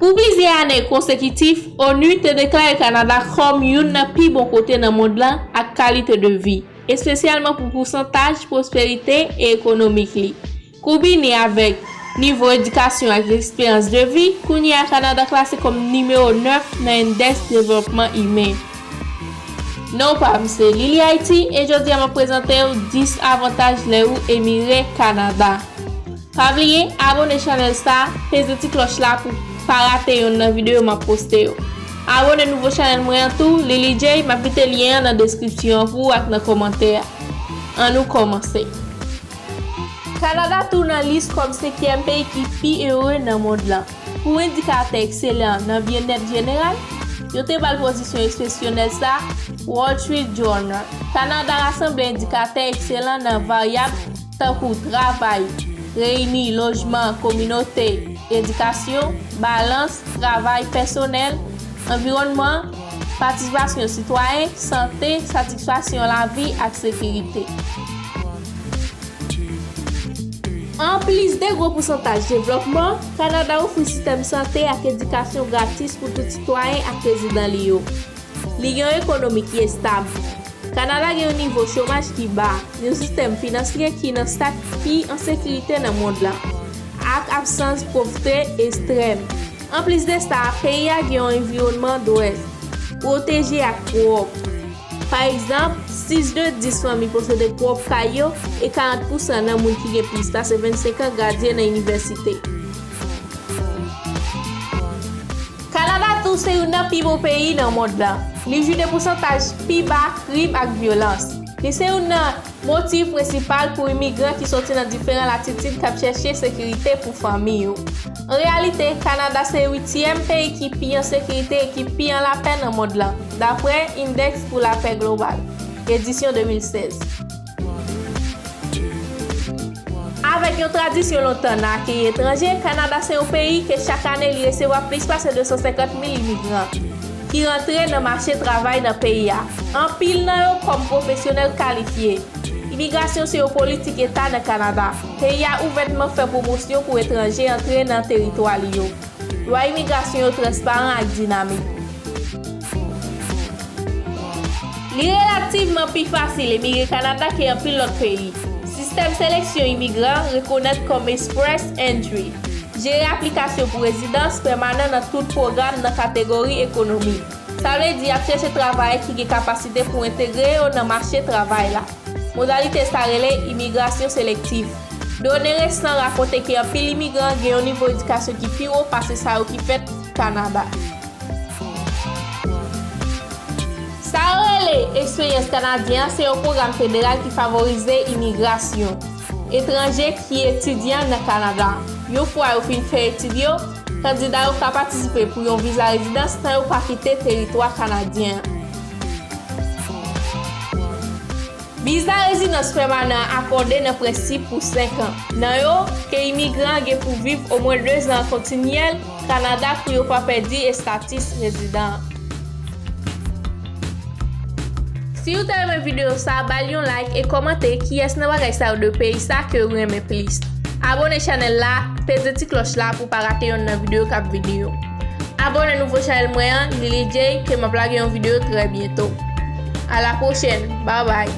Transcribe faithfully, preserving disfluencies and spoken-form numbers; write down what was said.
Pou plizyè ane konsekitif, onu te deklare Kanada kòm youn nan pi bon kote nan mond lan ak kalite de vi, espesyalman pou pousantaj pwosperite e ekonomik li. Konbine avèk nivo edikasyon ak esperans de vi, kounye a Kanada klase kòm nimewo nèf nan endèks devlòpman imen. Non pa m se Lily Haiti e jodi a m ap prezante w dis avantaj lè ou emigre Kanada. Pa bliye abone chanèl sa, peze ti klòch la pou pa rate yonn nan videyo m ap poste yo. Abone nouvo chanèl mwen an tou, Lily J, m ap kite lyen an nan deskripsyon an pou ou ak nan kòmantè a. Ann nou kòmanse. Kanada tou nan lis kòm senkyèm peyi ki pi ere nan mond lan. Pou endikatè ekselan nan byennèt jeneral, yo te ba l pozisyon eksepsyonèl sa, Wall Street Journal. Kanada rasanble endikatè ekselan nan varyab tankou travay, reyini, lojman, kominote, edikasyon, balans, travay pèsonèl, anviwònman, patisipasyon sitwayen, sante, satisfaksyon lavi ak sekirite. Anplis de gwo pousantaj devlòpman, Kanada ofri sistèm sante ak edikasyon gratis pou tout sitwayen ak rezidan li yo. Li gen yon ekonomi ki estab. Kanada gen yon nivo chomaj ki ba, yon sistèm finansye ki nan sa ki pi an sekirite nan mond lan, ak absans povte ekstrèm. Anplis de sa, peyi a gen yon anviwònman dwèt, pwoteje ak pwòp. Pa egzanp, sis de dis fanmi posede pwòp kay yo e karant pousan nan moun ki gen plis pase vennsenk an gradye nan inivèsite. Kanada tou se youn nan pi bon peyi nan mond lan. Li jwi de pousantaj pi ba krim ak vyolans. Li se youn nan motiv prensipal pou imigran ki soti nan diferan latitid k ap chèche sekirite pou fanmi yo. An reyalite, Kanada se uityèm peyi ki pi an sekirite e ki pi an lapè nan mond lan, dapre Indèks pou Lapè Global, edisyon de mil sèz. Avèk yon tradisyon lontan nan akeyi etranje, Kanada se yon peyi ke chak ane li resevwa plis pase de san senkant mil imigran ki rantre nan mache travay nan peyi a. Anpil nan yo kòm pwofesyonèl kalifye. Imigrasyon se yon politik eta nan Kanada. Peyi a ouvètman fè pwomosyon pou etranje antre nan teritwa li yo. Lwa imigrasyon yo transparan ak dinamik. Li relativman pi fasil emigre Kanada ke anpil lòt peyi. Sistèm seleksyon imigran rekonèt kòm Express Entry jere aplikasyon pou rezidans pèmanan nan tout pwogram nan kategori ekonomi. Sa vle di y ap chèche travayè ki gen kapasite pou entegre yo nan mache travay la. Modalite sa rele imigrasyon selektif. Done resan rakonte ke anpil imigran gen yon nivo edikasyon ki pi wo pase sa yo ki fèt Kanada. Sa yo rele eksperyans kanadyen an se yon pwogram federal ki favorize imigrasyon etranje ki etidyan nan Kanada. Yon fwa yo fin fè etid yo, kandida yo ka patisipe pou yon viza rezidans san yo pa kite teritwa kanadyen an. Viza rezidans pèmanan an akòde nan prensip pou senk an. Nan yo, ke imigran an gen pou viv omwen de zan an kontinyèl Kanada pou yo pa pèdi estatis rezidan an. Si w te renmen videyo sa, ba l yon like e kòmante kiyès nan bagay sa yo de peyi sa ke w renmen plis. Abone chanèl la, peze ti klòch la pou w pa rate yonn nan videyo k ap vini yo. Abone nouvo chanèl mwen an, Lily J, ke m ap lage yon videyo trè byento. A la pwochèn, babay!